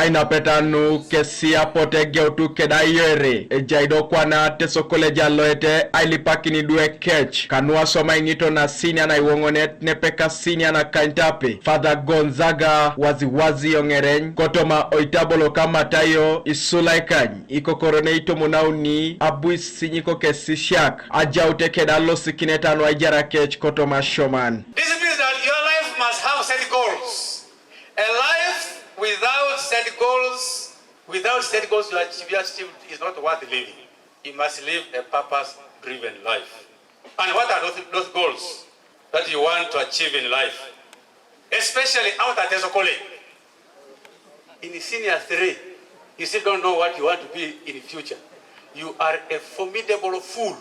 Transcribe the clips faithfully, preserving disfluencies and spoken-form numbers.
Ainapeta nu kesi apotu egeutu keda ayoere ejai do kwana Teso College aloete ailipakin idwe kec kanu asoma aiŋito na senior na aiwoŋonet nepepe ka senior na akanyit ape, Father Gonzaga Waziwazi Oŋereny, kotoma oitabolo ka Matayo isula ikany, ikokoron itomon auni abu isinyikok esisiak, ajaut keda alosikinet anu aijar kec kotoma asioman. This means that your life must have set goals. A life without set goals, without set goals you achieve, you achieve is not worth living. You must live a purpose-driven life. And what are those, those goals that you want to achieve in life? Especially out at Teso College. In senior three, you still don't know what you want to be in the future. You are a formidable fool.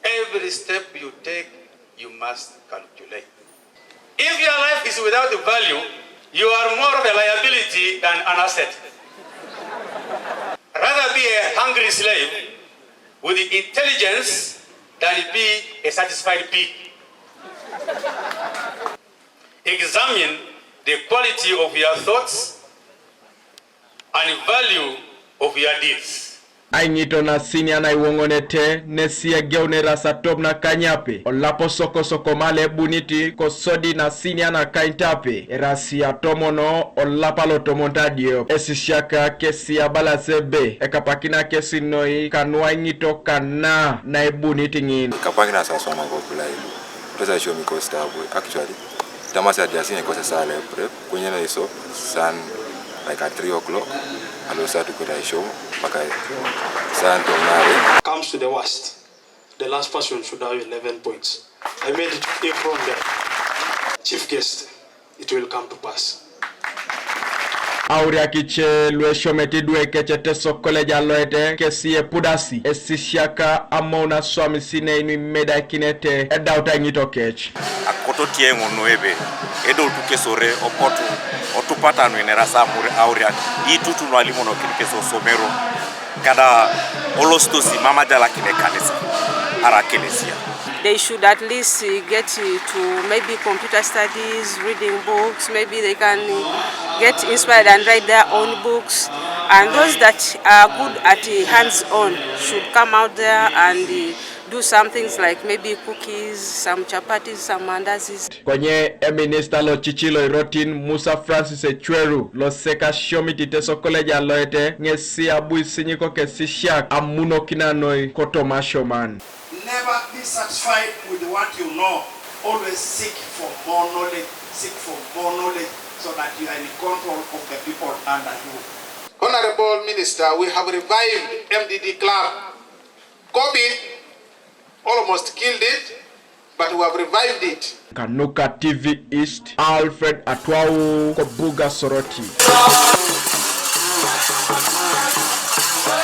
Every step you take, you must calculate. If your life is without value, you are more of a liability than an asset. Rather be a hungry slave with intelligence than be a satisfied pig. Examine the quality of your thoughts and value of your deeds. Aiŋito na senior na aiwoŋonete nesi egeunere asatom na akanyape olap osokosoko male ebunit kosodi na senior na akanyit ape erasi atomono olap alotomon tadiop. Esisiak kesi abalas ebe ekapakina kesi noi kanu aiŋito kana na ebunit ŋin. Kapakina sasoma kopula ilu. Pesa show me cost abu actually. Tamasi adiasi ne kose sale prep. Kunye na iso san like at three o'clock. Alo sa tu kuda show maka san tomare. Comes to the worst, the last person should have eleven points. I made it in front there. Chief guest, it will come to pass. Auriak ice lu esiomete idwe kec Teso College aloete kesi epudasi esisiak amou na aswamisinei nu imedaikinete edaut aiŋito kec. Akototie ŋun ebe edoutu kesore opotu otupata nu inerasa auriak itutu nu alimonokin kes osomero kada olositosi mam ajalakin ekanisa ara ekelesia. They should at least uh, get uh, to maybe computer studies, reading books. Maybe they can uh, get inspired and write their own books. And those that are good at uh, hands-on should come out there and uh, do some things like maybe cookies, some chapatis, some mandazis. Konye eminista lo cici lo irotin Musa Francis Ecweru, lo sek asiomit Teso College aloete, ŋesi abu isinyikok esisiak amunokina noi kotoma asioman. Never be satisfied with what you know. Always seek for more knowledge, seek for more knowledge so that you are in control of the people under you. Honorable Minister, we have revived M D D Club. COVID almost killed it, but we have revived it. Kanuka T V East, Alfred Atwau, Kobuga Soroti.